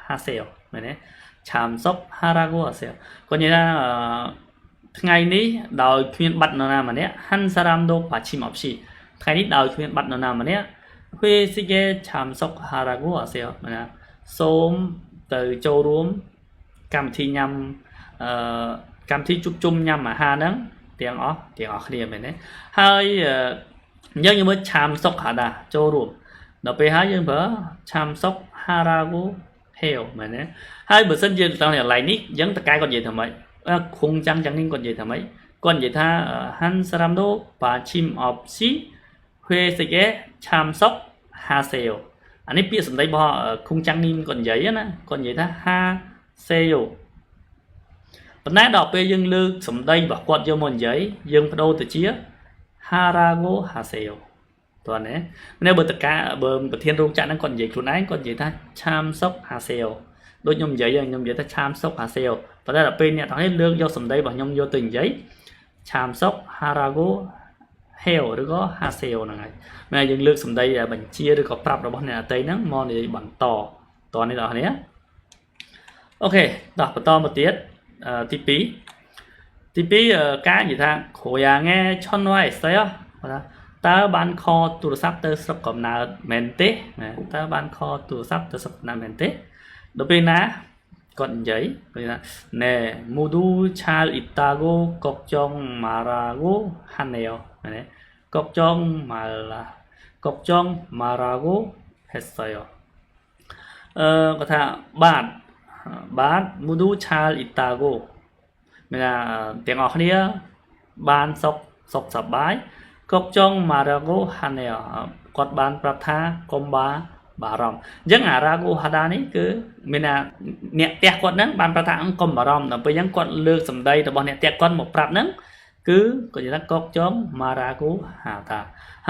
하세요 មែនទេ 참석하라고 하세요 គាត់និយាយថាថ្ងៃនេះដោយគ្មានបាត់នរណាម្នាក់ 한 사람도 빠짐없이 ថ្ងៃនេះដោយគ្មានបាត់នរណាម្នាក់ 회식에 참석하라고 하세요 មែនទេសូមទៅចូលរួមកម្មវិធីញ៉ាំអឺកម្មវិធីជួបជុំញ៉ាំអាហារហ្នឹងទាំងអស់ទាំងអស់គ្នាមែនទេហើយអញ្ចឹងយើងមើល 참석하다 ចូលរួមដល់ពេលហើយយើងប្រើ 참석하라고 해요 មែនទេហើយបើសិនជាត្រង់កន្លែងនេះអញ្ចឹងតកែគាត់និយាយថាម៉េច 공장장님 គាត់និយាយថាម៉េចគាត់និយាយថា 한 사람도 빠짐없이 회식에 참석하세요 អានេះពាក្យសម្ដីរបស់ 공장님 គាត់និយាយណាគាត់និយាយថា 하세요 ប៉ុន្តែដល់ពេលយើងលើកសម្ដីរបស់គាត់យកមកនិយាយយើងបដូរទៅជា 하라고 하세요 តើណានេះបើតកាបើប្រធានរោងចក្រហ្នឹងគាត់និយាយខ្លួនឯងគាត់និយាយថា 참석하세요 ដូចខ្ញុំនិយាយខ្ញុំនិយាយថា 참석하세요 ប៉ុន្តែដល់ពេលអ្នកទាំងនេះលើកយកសម្ដីរបស់ខ្ញុំយកទៅនិយាយ 참석하라고 해요 ឬក៏ 하세요 ហ្នឹងហើយមែនយើងលើកសម្ដីបញ្ជាឬក៏ប្រាប់របស់អ្នកដទៃហ្នឹងមកនិយាយបន្តតនេះដល់គ្នាOK តោះបន្តមកទៀតទី2ទី2ការនិយាយថា 고향에 전화했어요 គាត់ថាតើបាន call ទូរស័ព្ទទៅស្រុកកំណើតមែនទេតើបាន call ទូរស័ព្ទទៅស្រុកកំណើតមែនទេដល់ពេលណាគាត់និយាយគាត់ថា 네 모두 잘 있다고 걱정 말라고 하네요 មែនទេ 걱정 말라 걱정 말라고 했어요 អឺគាត់ថាបាទបាទ 모두 잘 있다고 មានថាទាំងអស់គ្នាបានសុខសុខសប្បាយ 걱정 말라고 하네요 គាត់បានប្រាប់ថាកុំបាបារម្ភអញ្ចឹងអា 라고 하다 នេះគឺមានថាអ្នកផ្ទះគាត់ហ្នឹងបានប្រាប់ថាកុំបារម្ភដល់ពេលអញ្ចឹងគាត់លើកសម្ដីរបស់អ្នកផ្ទះគាត់មកប្រាប់ហ្នឹង គឺគាត់និយាយថាកកចងម៉ារ៉ាកូហាតា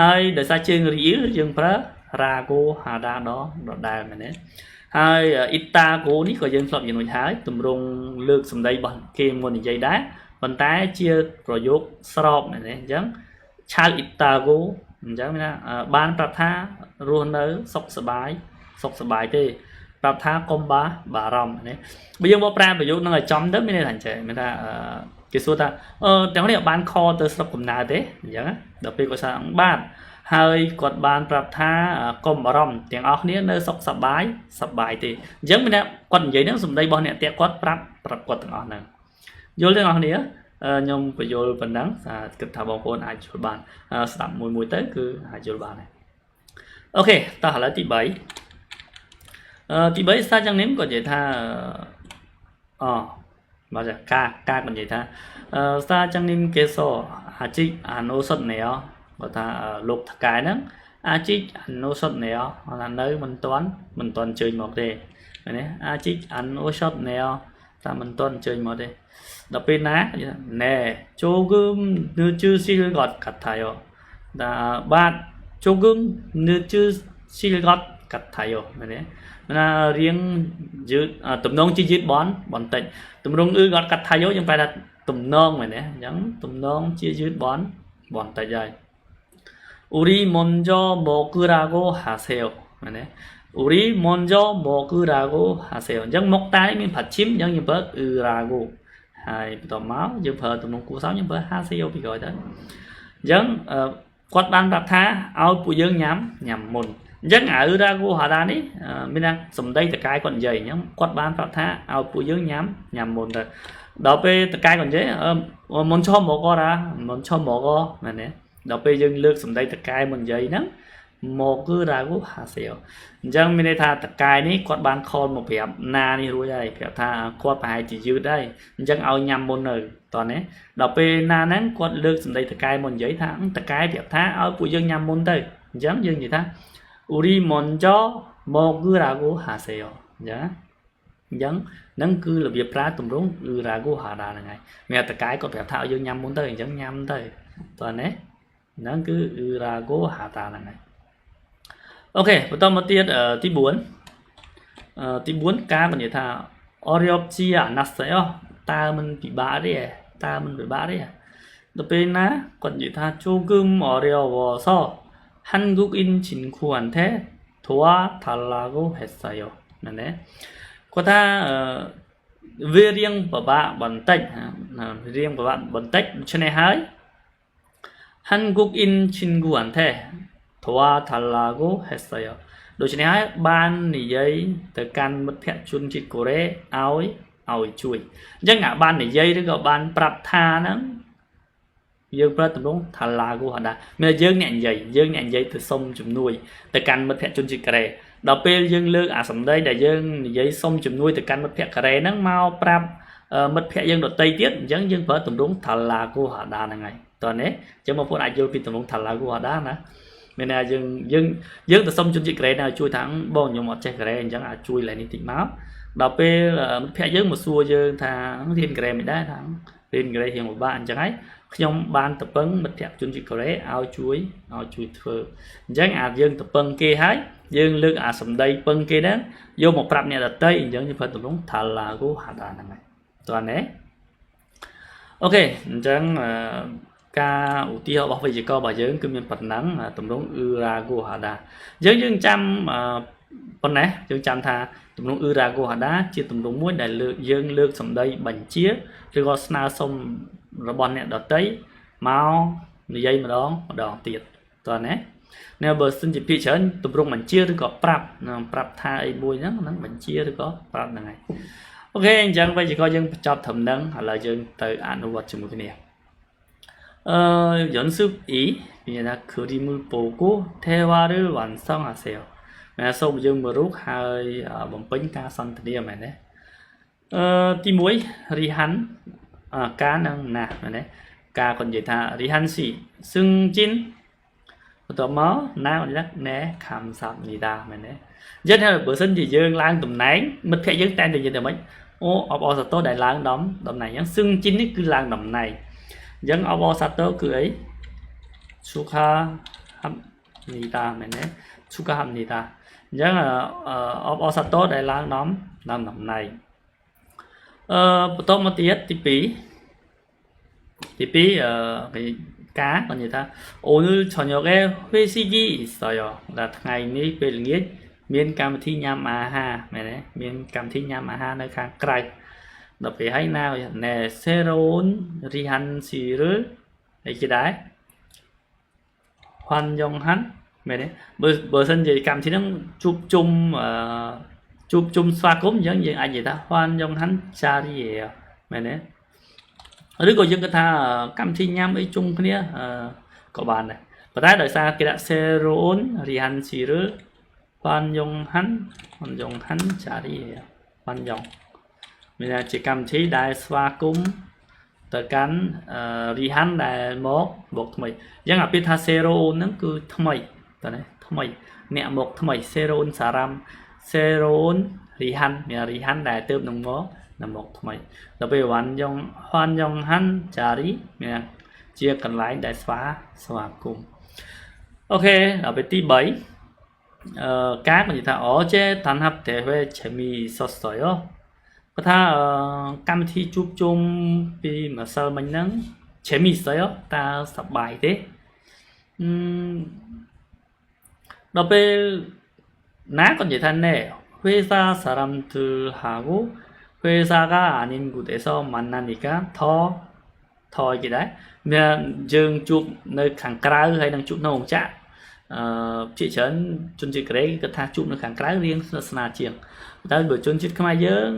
ហើយដោយសារជើងរីយើងប្រើរ៉ាកូហាដាដដដែលមែនទេហើយអ៊ីតាកូនេះក៏យើងធ្លាប់និយាយរួចហើយទម្រង់លើកសម្ដីរបស់គេមុននិយាយដែរប៉ុន្តែជាប្រយោគស្របមែនទេអញ្ចឹងឆាល់អ៊ីតាកូអញ្ចឹងមានថាបានប្រាប់ថារស់នៅសុខសប្បាយសុខសប្បាយទេប្រាប់ថាកុំបាបារម្ភណាបើយើងមកប្រើប្រយោគនឹងឲ្យចំទៅមានន័យថាអញ្ចឹងមានថាគេសួរថាអឺទាំងនេះបានខទៅស្រុកកំណើតទេអញ្ចឹងដល់ពេលគាត់ថាបាទហើយគាត់បានប្រាប់ថាកុំបារម្ភទាំងអស់គ្នានៅសុខសប្បាយសប្បាយទេអញ្ចឹងមានគាត់និយាយហ្នឹងសម្ដីរបស់អ្នកតាគាត់ប្រាប់ប្រាប់គាត់ទាំងអស់ហ្នឹងយល់ទាំងអស់គ្នាខ្ញុំបញ្យល់ប៉ុណ្ណឹងគិតថាបងប្អូនអាចយល់បានស្ដាប់មួយមួយទៅគឺអាចយល់បានហើយអូខេតោះឥឡូវទី3ទី3សាចងនេះគាត់និយាយថាអបាទកាកាគាត់និយាយថាសាចងនេះគេសអាជីអាណូសុតណែគាត់ថាលោកថកែហ្នឹងអាជីអាណូសុតណែថានៅមិនទាន់មិនទាន់អញ្ជើញមកទេណាអាជីអាណូសុតណែថាមិនទាន់អញ្ជើញមកទេដល់ពេលណាណែ조금 늦으실 것 같아요 បាទ 조금 늦으실 것 같아요 មែនទេណារៀងយឺតទំនងជាយឺតបនបន្តិចទម្រង់អ៊ឺគាត់កាត់ថាយោយើងប្រែថាទំនងមែនទេអញ្ចឹងទំនងជាយឺតបនបន្តិចហើយ 우리 먼저 먹으라고 하세요 មែនទេ 우리 먼저 먹으라고 하세요 អញ្ចឹងមកតានេះមានផាត់ឈីមអញ្ចឹងយើងប្រើអ៊ឺរ៉ាគូហើយបន្ទាប់មកយើងប្រើទំនងគូសំយើងប្រើ 하세요 ពីក្រោយទៅអញ្ចឹងគាត់បានប្រាប់ថាឲ្យពួកយើងញ៉ាំញ៉ាំមុនអញ្ចឹងអាអ៊ឺរ៉ាគូហារ៉ានេះមានថាសម្ដីតកាយគាត់និយាយអញ្ចឹងគាត់បានប្រាប់ថាឲ្យពួកយើងញ៉ាំញ៉ាំមុនទៅដល់ពេលតកាយគាត់និយាយមុនឈមមករ៉ាមុនឈមមកមែនទេដល់ពេលយើងលើកសម្ដីតកាយមកនិយាយហ្នឹងមកគឺរ៉ាគូហាសេអញ្ចឹងមានន័យថាតកាយនេះគាត់បានខលមកប្រាប់ណានេះរួចហើយប្រាប់ថាគាត់ប្រហែលជាយឺតហើយអញ្ចឹងឲ្យញ៉ាំមុននៅតោះនេះដល់ពេលណាហ្នឹងគាត់លើកសម្ដីតកាយមកនិយាយថាតកាយប្រាប់ថាឲ្យពួកយើងញ៉ាំមុនទៅអញ្ចឹងយើងនិយាយថា 우리 먼저 먹으라고 하세요 អញ្ចឹងអញ្ចឹងហ្នឹងគឺរបៀបប្រើទម្រង់ 으라고 하다 ហ្នឹងហើយមានតកាយគាត់ប្រាប់ថាឲ្យយើងញ៉ាំមុនទៅអញ្ចឹងញ៉ាំទៅតោះនេះហ្នឹងគឺ 으라고 하다 ហ្នឹងហើយអូខេបន្តមកទៀតទី4ទី4ការនិយាយថា 어렵지 않았어요 តើមិនពិបាកទេតើមិនពិបាកទេដល់ពេលណាគាត់និយាយថា 조금 어려워서 한국인 친구한테 도와달라고 했어요 មែនទេគាត់ថាវារៀងពិបាកបន្តិចរៀងពិបាកបន្តិចដូច្នេះហើយ 한국인 친구한테 도와달라고 했어요 ដូច្នេះហើយបាននិយាយទៅកាន់មិត្តភ័ក្តិជនជាតិកូរ៉េឲ្យឲ្យជួយអញ្ចឹងអាបាននិយាយឬក៏បានប្រាប់ថាហ្នឹងយើងប្រើទម្រង់ 달라고 하다 មានយើងអ្នកនិយាយយើងអ្នកនិយាយទៅសុំជំនួយទៅកាន់មិត្តភ័ក្តិជនជាតិកូរ៉េដល់ពេលយើងលើកអាសម្ដីដែលយើងនិយាយសុំជំនួយទៅកាន់មិត្តភ័ក្តិកូរ៉េហ្នឹងមកប្រាប់មិត្តភ័ក្តិយើងដទៃទៀតអញ្ចឹងយើងប្រើទម្រង់ 달라고 하다 ហ្នឹងហើយតោះនេះអញ្ចឹងបងប្អូនអាចយល់ពីទម្រង់ 달라고 하다 ណាមានន័យថាយើងយើងយើងទៅសុំជនជាតិកូរ៉េណាជួយថាបងខ្ញុំអត់ចេះកូរ៉េអញ្ចឹងអាចជួយឡើយនេះតិចមកដល់ពេលមិត្តភ័ក្តិយើងមកសួរយើងថារៀនកូរ៉េមិនដែរថារៀនកូរ៉េរៀងពិបាកអញ្ចឹងហើយខ្ញុំបានទៅពឹងមិត្តភ័ក្តិជនជាតិកូរ៉េឲ្យជួយឲ្យជួយធ្វើអញ្ចឹងអាយើងទៅពឹងគេហើយយើងលើកអាសម្ដីពឹងគេហ្នឹងយកមកប្រាប់អ្នកដទៃអញ្ចឹងយើងប្រើទម្រង់ 달라고 하다 ហ្នឹងហើយតោះណាអូខេអញ្ចឹងការឧទាហរណ៍របស់វេយ្យាករណ៍របស់យើងគឺមានប៉ុណ្ណឹងទម្រង់ 으라고 하다 យើងយើងចាំប៉ុណ្ណេះយើងចាំថាទម្រង់ 으라고 하다 ជាទម្រង់មួយដែលលើកយើងលើកសម្ដីបញ្ជាឬក៏ស្នើសុំរបស់អ្នកដទៃមកនិយាយម្ដងម្ដងទៀតតោះណានៅបើសិនជាភាគច្រើនទម្រង់បញ្ជាឬក៏ប្រាប់ប្រាប់ថាអីមួយហ្នឹងហ្នឹងបញ្ជាឬក៏ប្រាប់ហ្នឹងហើយអូខេអញ្ចឹងវេយ្យាករណ៍យើងបញ្ចប់ត្រឹមហ្នឹងឥឡូវយើងទៅអនុវត្តជាមួយគ្នាអឺ연습 2មានថា 그림을 보고 대화를 완성하세요 មែនសូមយើងមើលរូបហើយបំពេញការសន្ទនាមែនទេអឺទី1រីហាន់ការនឹងណាមែនទេការគាត់និយាយថារីហាន់ស៊ីសឹងជីនបន្ទាប់មកណាគាត់ថាណែខំសាប់នីតាមែនទេអញ្ចឹងថាបើសិនជាយើងឡើងតំណែងមិត្តភក្តិយើងតែងតែនិយាយតែម៉េចអូអបអរសាទរដែលឡើងដំតំណែងអញ្ចឹងសឹងជីននេះគឺឡើងតំណែង អញ្ចឹងអបអរសាទរគឺអី 축하합니다 មែនទេ 축하합니다 អញ្ចឹងអបអរសាទរដែលឡើងដំឡើងតំណែងអឺបន្តមកទៀតទី2ទី2អឺគេការគាត់និយាយថា 오늘 저녁에 회식이 있어요 ដែលថ្ងៃនេះពេលល្ងាចមានកម្មវិធីញ៉ាំអាហារមែនទេមានកម្មវិធីញ៉ាំអាហារនៅខាងក្រៅដល់ពេលហើយណាណែ 새로운 리한 씨를 អីគេដែរ 환영한 មែនទេបើបើសិនជាកម្មវិធីហ្នឹងជួបជុំអឺជួបជុំស្វាគមន៍អញ្ចឹងយើងអាចនិយាយថា 환영한 자리예요 មែនទេឬក៏យើងគិតថាកម្មវិធីញ៉ាំអីជុំគ្នាអឺក៏បានដែរប៉ុន្តែដោយសារគេដាក់ 새로운 리한 씨를 환영한 환영한 자리예요 환영 មានថាជាកម្មវិធីដែលស្វាគមន៍ទៅកាន់រីហាន់ដែលមកមកថ្មីអញ្ចឹងអាពាក្យថា 새로운 ហ្នឹងគឺថ្មីតើណាថ្មីអ្នកមកថ្មី 새로운 사람 새로운 រីហាន់មានរីហាន់ដែលទៅនឹងមកនឹងមកថ្មីដល់ពេល 환영 환영한 자리 មានជាកន្លែងដែលស្វាស្វាគមន៍OK ដល់ពេលទី3អឺការគាត់និយាយថា 어제 단합 대회 재미있었어요 គាត់ថាកម្មវិធីជួបជុំពីម្សិលមិញហ្នឹង 재미있어요 តើសប្បាយទេអឺដល់ពេលណាគាត់និយាយថាណែ 회사 사람들하고 회사가 아닌 곳에서 만나니까 더 គេដែរមានយើងជួបនៅខាងក្រៅហើយនឹងជួបនៅរោងចក្រអឺជាច្រើនជនជាតិកូរ៉េគាត់ថាជួបនៅខាងក្រៅរៀងស្និទ្ធស្នាលជាងតែបើជនជាតិខ្មែរយើង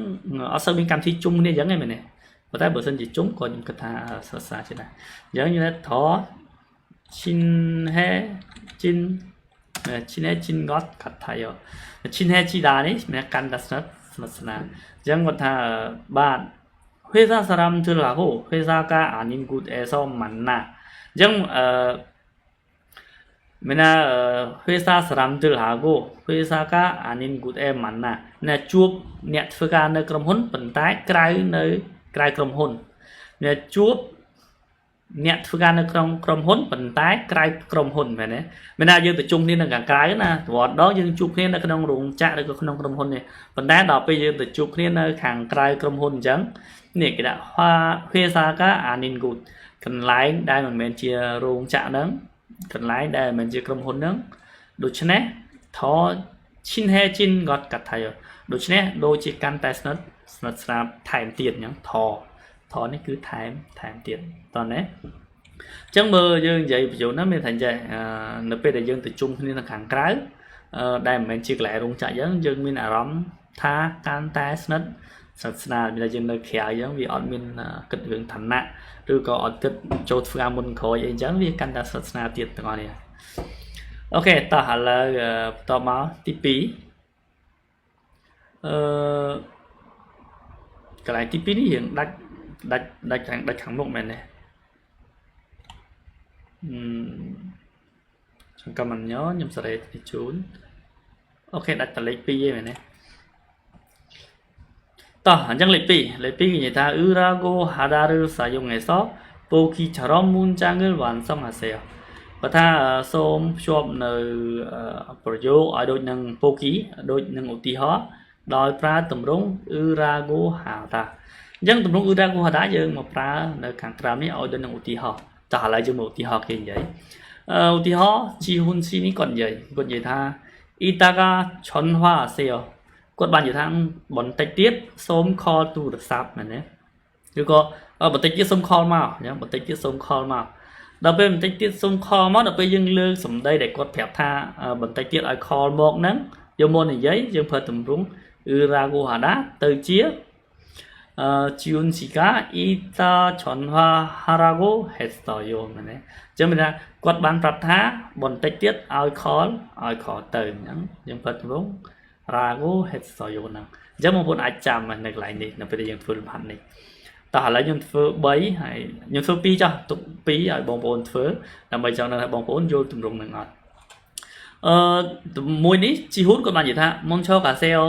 អត់សូវមានកម្មវិធីជុំគ្នាអញ្ចឹងឯងមែនទេប៉ុន្តែបើសិនជាជុំក៏ខ្ញុំគិតថាស្និទ្ធស្នាលជាងដែរអញ្ចឹងខ្ញុំថា더 친해진 친해진 것 같아요 친해지다 នេះមានកាន់តែស្និទ្ធស្និទ្ធស្នាលអញ្ចឹងគាត់ថាបាទ 회사 사람들하고 회사가 아닌 곳에서 만나 អញ្ចឹងអឺមានថា 회사 사람들하고 회사가 아닌 곳에 만나 ណាជួបអ្នកធ្វើការនៅក្រុមហ៊ុនប៉ុន្តែក្រៅនៅក្រៅក្រុមហ៊ុនអ្នកជួបអ្នកធ្វើការនៅក្នុងក្រុមហ៊ុនប៉ុន្តែក្រៅក្រុមហ៊ុនមែនទេមានថាយើងទៅជុំគ្នានៅខាងក្រៅណារាល់ដងយើងជួបគ្នានៅក្នុងរោងចក្រឬក៏ក្នុងក្រុមហ៊ុននេះប៉ុន្តែដល់ពេលយើងទៅជួបគ្នានៅខាងក្រៅក្រុមហ៊ុនអញ្ចឹងនេះគេដាក់ 회사가 아닌 곳 កន្លែងដែលមិនមែនជារោងចក្រហ្នឹងកន្លែងដែលមិនមែនជាក្រុមហ៊ុនហ្នឹងដូច្នេះ더 친해진 것 같아요 ដូច្នេះដូចជាកាន់តែស្និទ្ធស្និទ្ធស្នាលថែមទៀតអញ្ចឹង더 더 នេះគឺថែមថែមទៀតតោះណាអញ្ចឹងមើលយើងនិយាយបញ្យល់ហ្នឹងមានថាចេះនៅពេលដែលយើងទៅជុំគ្នានៅខាងក្រៅដែលមិនមែនជាកន្លែងរោងចក្រអញ្ចឹងយើងមានអារម្មណ៍ថាកាន់តែស្និទ្ធស្និទ្ធស្នាលមានតែយើងនៅក្រៅអញ្ចឹងវាអត់មានគិតរឿងឋានៈឬក៏អត់គិតចូលធ្វើការមុនក្រោយអីអញ្ចឹងវាកាន់តែស្និទ្ធស្នាលទៀតទាំងអស់នេះOK តោះឥឡូវបន្តមកទី2អឺកន្លែងទី2នេះរៀងដាច់ដាច់ដាច់ខាងដាច់ខាងមុខមែនទេអឺ 잠깐만요 ខ្ញុំសេរីនេះជូន OK ដាច់តែលេខ2ឯងមែនទេតោះអញ្ចឹងលេខ2លេខ2គេនិយាយថា 으라고 하다를 사용해서 보기처럼 문장을 완성하세요 បើថាសូមភ្ជាប់នៅប្រយោគឲ្យដូចនឹង 보기 ដូចនឹងឧទាហរណ៍ដោយប្រើទម្រង់ 으라고 하다 អញ្ចឹងទម្រង់ 으라고 하다 យើងមកប្រើនៅខាងក្រោមនេះឲ្យដូចនឹងឧទាហរណ៍តោះឥឡូវយើងមកឧទាហរណ៍គេនិយាយឧទាហរណ៍ជីហ៊ុនស៊ីនេះគាត់និយាយគាត់និយាយថា 이따가 전화하세요 គាត់បាននិយាយថាបន្តិចទៀតសូម call ទូរស័ព្ទមែនទេឬក៏បន្តិចទៀតសូម call មកអញ្ចឹងបន្តិចទៀតសូម call មកដល់ពេលបន្តិចទៀតសូម call មកដល់ពេលយើងលើកសម្ដីដែលគាត់ប្រាប់ថាបន្តិចទៀតឲ្យ call មកហ្នឹងយកមកនិយាយយើងប្រើទម្រង់ 으라고 하다 ទៅជា 지훈 씨가 이따 전화하라고 했어요 មែនទេអញ្ចឹងមានថាគាត់បានប្រាប់ថាបន្តិចទៀតឲ្យ call ឲ្យ call ទៅអញ្ចឹងយើងប្រើទម្រង់ 라고 했어요 ហ្នឹងអញ្ចឹងបងប្អូនអាចចាំនៅកន្លែងនេះនៅពេលដែលយើងធ្វើលំហាត់នេះតោះឥឡូវខ្ញុំធ្វើ3ហើយខ្ញុំធ្វើ2ចុះទុក2ឲ្យបងប្អូនធ្វើដើម្បីចង់ដឹងថាបងប្អូនយល់ទម្រង់នឹងអត់អឺមួយនេះជីហ៊ូនគាត់បាននិយាយថា 먼저 가세요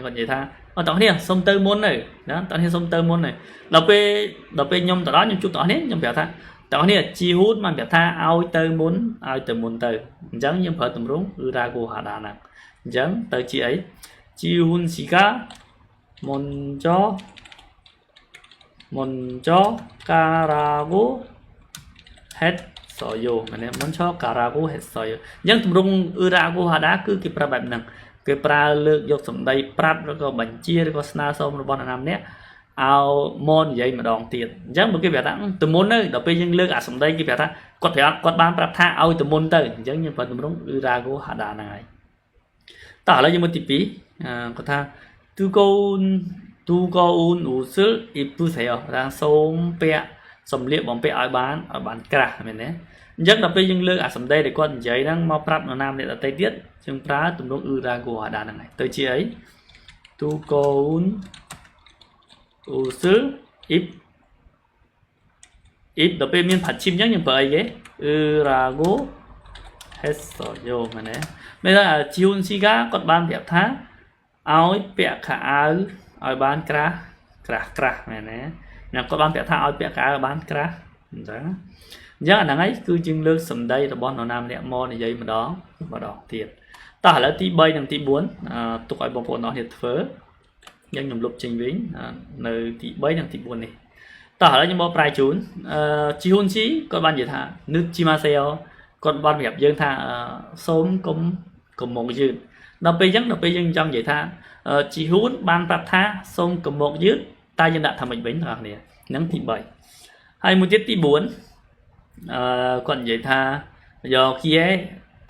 គាត់និយាយថាអត់តោះគ្នាសុំទៅមុនទៅណាតោះគ្នាសុំទៅមុនទៅដល់ពេលដល់ពេលខ្ញុំទៅដល់ខ្ញុំជួបតោះគ្នាខ្ញុំប្រាប់ថាត ទាំងអស់នេះជីហ៊ូនបានប្រាប់ថាឲ្យទៅមុនឲ្យទៅមុនទៅអញ្ចឹងយើងប្រើទម្រង់ 으라고 하다 ហ្នឹងអញ្ចឹងទៅជាអីជីហ៊ុន씨가 먼저 가라고 했어요 មែនទេ 먼저 가라고 했어요 អញ្ចឹងទម្រង់ 으라고 하다 គឺគេប្រើបែបហ្នឹងគេប្រើលើកយកសម្ដីប្រាប់ឬក៏បញ្ជាឬក៏ស្នើសុំរបស់អ្នកណាម្នាក់ឲ្យមកនិយាយម្ដងទៀតអញ្ចឹងបើគេប្រាប់ថាទៅមុនទៅដល់ពេលយើងលើកអាសម្ដីគេប្រាប់ថាគាត់ប្រាប់គាត់បានប្រាប់ថាឲ្យទៅមុនទៅអញ្ចឹងយើងប្រើទម្រង់ 으라고 하다 ហ្នឹងហើយតោះឥឡូវយើងមើលទី2គាត់ថា 두꺼운 옷을 입으세요 ថាសូមពាក់សម្លៀកបំពាក់ឲ្យបានឲ្យបានក្រាស់មែនទេអញ្ចឹងដល់ពេលយើងលើកអាសម្ដីដែលគាត់និយាយហ្នឹងមកប្រាប់នរណាម្នាក់ដទៃទៀតយើងប្រើទម្រង់ 으라고 하다 ហ្នឹងហើយទៅជាអី 두꺼운 옷을 입 입 ដល់ពេលមាន 받침 អញ្ចឹងយើងប្រើអីគេ 으라고 했어요 មែនទេមានថាជីហ៊ុនស៊ីកាគាត់បានប្រាប់ថាឲ្យពាក់ខោអាវឲ្យបានក្រាស់ក្រាស់ក្រាស់មែនទេណាគាត់បានប្រាប់ថាឲ្យពាក់ខោអាវឲ្យបានក្រាស់អញ្ចឹងអញ្ចឹងអាហ្នឹងឯងគឺយើងលើកសម្ដីរបស់នរណាម្នាក់មកនិយាយម្ដងម្ដងទៀតតោះឥឡូវទី3និងទី4អឺទុកឲ្យបងប្អូនអរគ្នាធ្វើយើងខ្ញុំលុបចេញវិញនៅទី3និងទី4នេះតោះឥឡូវខ្ញុំបកប្រែជូនអឺជីហ៊ុនជីគាត់បាននិយាយថា 늦지 마세요 គាត់បានប្រាប់យើងថាសូមកុំកុំមកយឺតដល់ពេលអញ្ចឹងដល់ពេលយើងចង់និយាយថាជីហ៊ូនបានប្រាប់ថាសូមកុំមកយឺតតើយើងដាក់ថាម៉េចវិញបងប្អូនហ្នឹងទី3ហើយមួយទៀតទី4អឺគាត់និយាយថា 여기에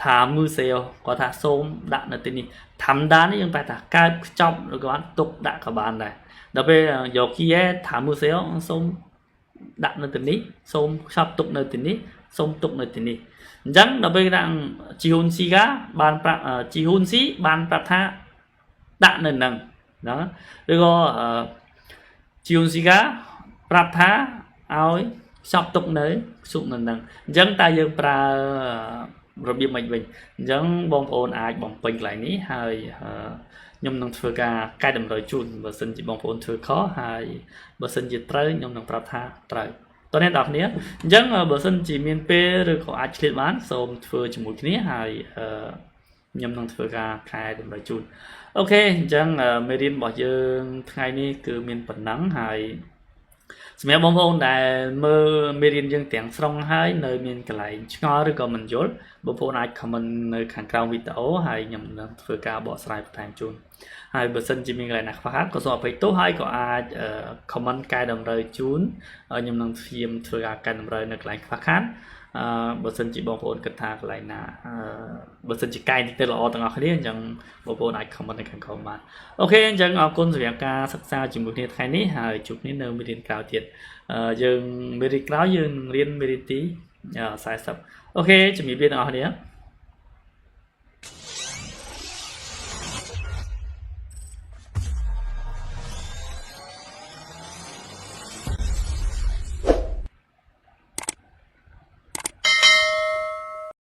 담으세요 គាត់ថាសូមដាក់នៅទីនេះ 담다 នេះយើងប្រែថាកើបខ្ចប់ឬក៏បានទុកដាក់ក៏បានដែរដល់ពេល 여기에 담으세요 សូមដាក់នៅទីនេះសូមខ្ចប់ទុកនៅទីនេះសូមទុកនៅទីនេះអញ្ចឹងដល់ពេលដាក់ជីហ៊ុនស៊ីកាបានប្រាប់ជីហ៊ុនស៊ីបានប្រាប់ថាដាក់នៅនឹងណាឬក៏ជីហ៊ុនស៊ីកាប្រាប់ថាឲ្យខ្ចប់ទុកនៅខ្ជុកនៅនឹងអញ្ចឹងតើយើងប្រើរបៀបម៉េចវិញអញ្ចឹងបងប្អូនអាចបំពេញកន្លែងនេះហើយខ្ញុំនឹងធ្វើការកែតម្រូវជូនបើសិនជាបងប្អូនធ្វើខុសហើយបើសិនជាត្រូវខ្ញុំនឹងប្រាប់ថាត្រូវតោះអ្នកនរគ្នាអញ្ចឹងបើសិនជាមានពេលឬក៏អាចឆ្លៀតបានសូមធ្វើជាមួយគ្នាហើយខ្ញុំនឹងធ្វើការកែតម្រូវជូន OK អញ្ចឹងមេរៀនរបស់យើងថ្ងៃនេះគឺមានប៉ុណ្ណឹងហើយសម្រាប់បងប្អូនដែលមើលមេរៀនយើងទាំងស្រុងហើយនៅមានកន្លែងឆ្ងល់ឬក៏មិនយល់បងប្អូនអាច comment នៅខាងក្រោមវីដេអូហើយខ្ញុំនឹងធ្វើការបកស្រាយបន្ថែមជូនហើយបើសិនជាមានកន្លែងណាខ្វះខាតក៏សូមអភ័យទោសហើយក៏អាច comment កែតម្រូវជូនខ្ញុំនឹងព្យាយាមធ្វើការកែតម្រូវនៅកន្លែងខ្វះខាតអឺបើសិនជាបងប្អូនគិតថាកន្លែងណាអឺបើសិនជាកែតិចទៅល្អទាំងអស់គ្នាអញ្ចឹងបងប្អូនអាច comment នៅខាងក្រោមបាន OK អញ្ចឹងអរគុណសម្រាប់ការសិក្សាជាមួយគ្នាថ្ងៃនេះហើយជួបគ្នានៅមេរៀនក្រោយទៀតយើងមេរៀនក្រោយយើងនឹងរៀនមេរៀនទី40 OK ជំរាបលាទាំងអស់គ្នា។